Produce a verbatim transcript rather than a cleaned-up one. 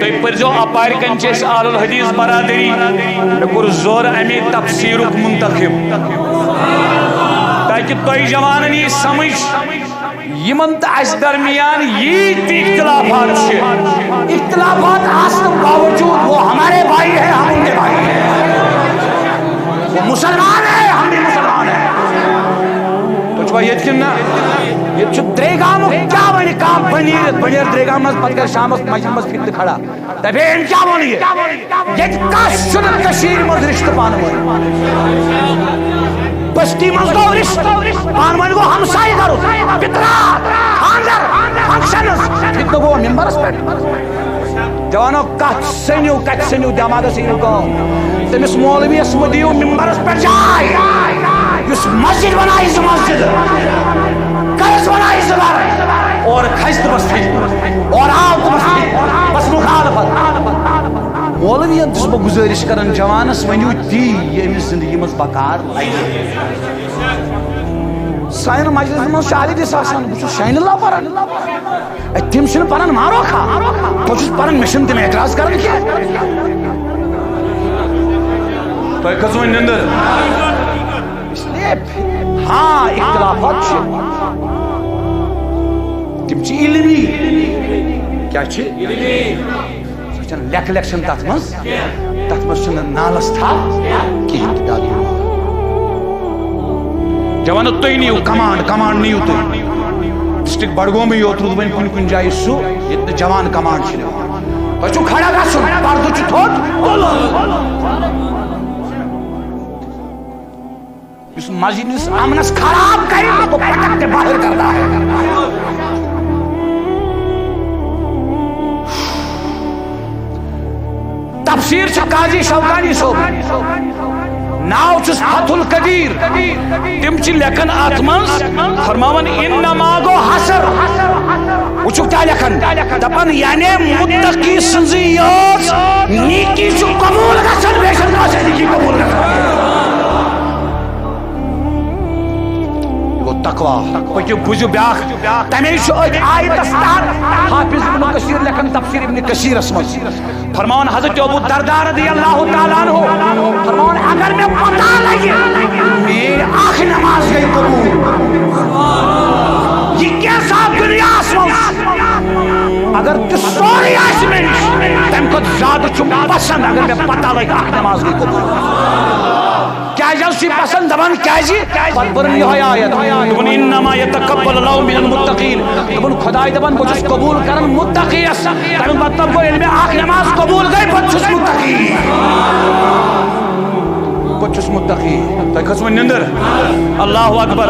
تُہۍ پٔرۍزیو اپارِ کنۍ چھِ أسۍ اہل الحدیث برادری۔ مےٚ کوٚر زورٕ اَمے تفسیٖرُک منتخب، تاکہِ تۄہہِ جوانن یی سمجھ، یِمن تہٕ اَسہِ درمیان ییٖتۍ تہِ اختلافات چھِ۔ اختلافات آسنہٕ باوجود وہ ہمارے بھائی ہیں، ہم ان کے بھائی ہیں۔ وہ مسلمان ہیں، ہم بھی مسلمان ہیں۔ تُہۍ چھِوا ییٚتہِ کِنہٕ نہ؟ ییٚتہِ چھُ درے گامُک کیٛاہ وَنہِ کانٛہہ بنیٖرِتھ، بنیر درے گام منٛز پتہٕ کَرِ شامَس مسجد منٛز فتنہٕ کھڑا۔ دپے، أمۍ کیٛاہ ووٚن یہِ؟ ییٚتہِ کس چھُنہٕ کٔشیٖرِ منٛز رِشتہٕ پانہٕ ؤنۍ؟ بستی منٛز گوٚو رِشتہٕ، پانہٕ ؤنۍ گوٚو ہمسایہِ گرُک، پِتراتھ، خانٛدر، functions، فتنہٕ گوٚو ممبرس پٮ۪ٹھ۔ جوانو، کتھ سٔنِو، کتہِ سٔنِو، دٮ۪ماغس أنِو کٲم۔ تٔمِس مولویس مہٕ دِیِو ممبرس پٮ۪ٹھ جاے۔ یُس مسجد بنایہِ زٕ مسجد، کٔرِس بنایہِ زٕ گرٕ، اورٕ کھسہِ تہٕ بس تھٔج، اورٕ آو تہٕ بس تھٔج، بس مخالفت۔ مولوین چھُس بہٕ گُزٲرِش کران، جوانس ؤنِو تی، ییٚمِس زندگی منٛز بکار لگہِ۔ سانٮ۪ن مجلسن منٛز چھِ علی دِس آسان، بہٕ چھُس شاینہِ اللہ پران۔ اے، تِم چھِنہٕ پران مارو کھا، بہٕ چھُس پران، مےٚ چھِنہٕ تِم اعتراض کران کینٛہہ۔ تۄہہِ کھٔژ وۄنۍ نِندٕر؟ اس لیے، ہاں، اختلافات چھِ، تِم چھِ علمی۔ کیٛاہ چھِ؟ سۄ چھَنہٕ لیکھٕ لیکھٕ چھَنہٕ تَتھ منٛز، تَتھ منٛز چھُنہٕ نالَس تھپھ کِہیٖنۍ تہِ۔ دادی، جوانو، تُہۍ نِیِو کمانڈ، کمانڈ نِیِو تُہۍ۔ ڈسٹرکٹ بڈگومٕے یوت روٗد وۄنۍ کُنہِ کُنہِ جایہِ سُہ، ییٚتہِ نہٕ جوان کمانڈ چھِ نِوان۔ تۄہہِ چھُو کھڑا گژھُن، پردٕ چھُ تھوٚد تُلُن۔ یُس مسجد ہٕنٛدِس امنس خراب کرِ، اس کو پٹک کے باہر کرنا ہے۔ تفسیر چھِ قاضی شوکانی صٲب، ناو چھُس فتح القدیر۔ تِم چھِ لیکھان اتھ منٛز، فرماوان، انما گوٚو حصر۔ وٕچھِو کیٛاہ لیکھان، دپان، یعنی متقی سٕنٛزٕے یٲژ نیکی چھُ قبول گژھان، بیٚیہِ چھَنہٕ کٲنٛسہِ نیکی قبول گژھان۔ یہِ گوٚو تقوا۔ پٔکِو، بوٗزِو بیٛاکھ۔ تَمے چھُ أتھۍ آیتَس تحت حافظ ابن کثیر لیکھان تفسیر ابن کثیرس منٛز۔ فرماوان حضرت ابو درداء رضی اللہ تعالیٰ عنہ، فرماوان، اگر مےٚ پتہ لگہِ، میٲنۍ اکھ نماز گٔے قبول، یہِ کینٛہہ زیادٕ دُنیاہس منٛز، اگر تہِ سورُے آسہِ مےٚ نِش، تَمہِ کھۄتہٕ زیادٕ چھُم پسنٛد، اگر مےٚ پتہ لگہِ، اکھ نماز گٔے قبول۔ کیازِ حظ چھُ یہِ پسند؟ دپان کیازِ؟ پتہٕ پٔرٕن یِہوٚے آیت، دوٚپُن، "انما یتقبل اللہ من المتقین"۔ دوٚپُن، خداے دپان، بہٕ چھُس قبول کران متقیس۔ تمیُک مطلب گوٚو، ییٚلہِ مےٚ اکھ نماز قبول گٔے، بہٕ چھُس متقی۔ بہٕ چھُس متقی۔ تۄہہِ کھٔژ وۄنۍ نِندٕر؟ اللہ اکبر۔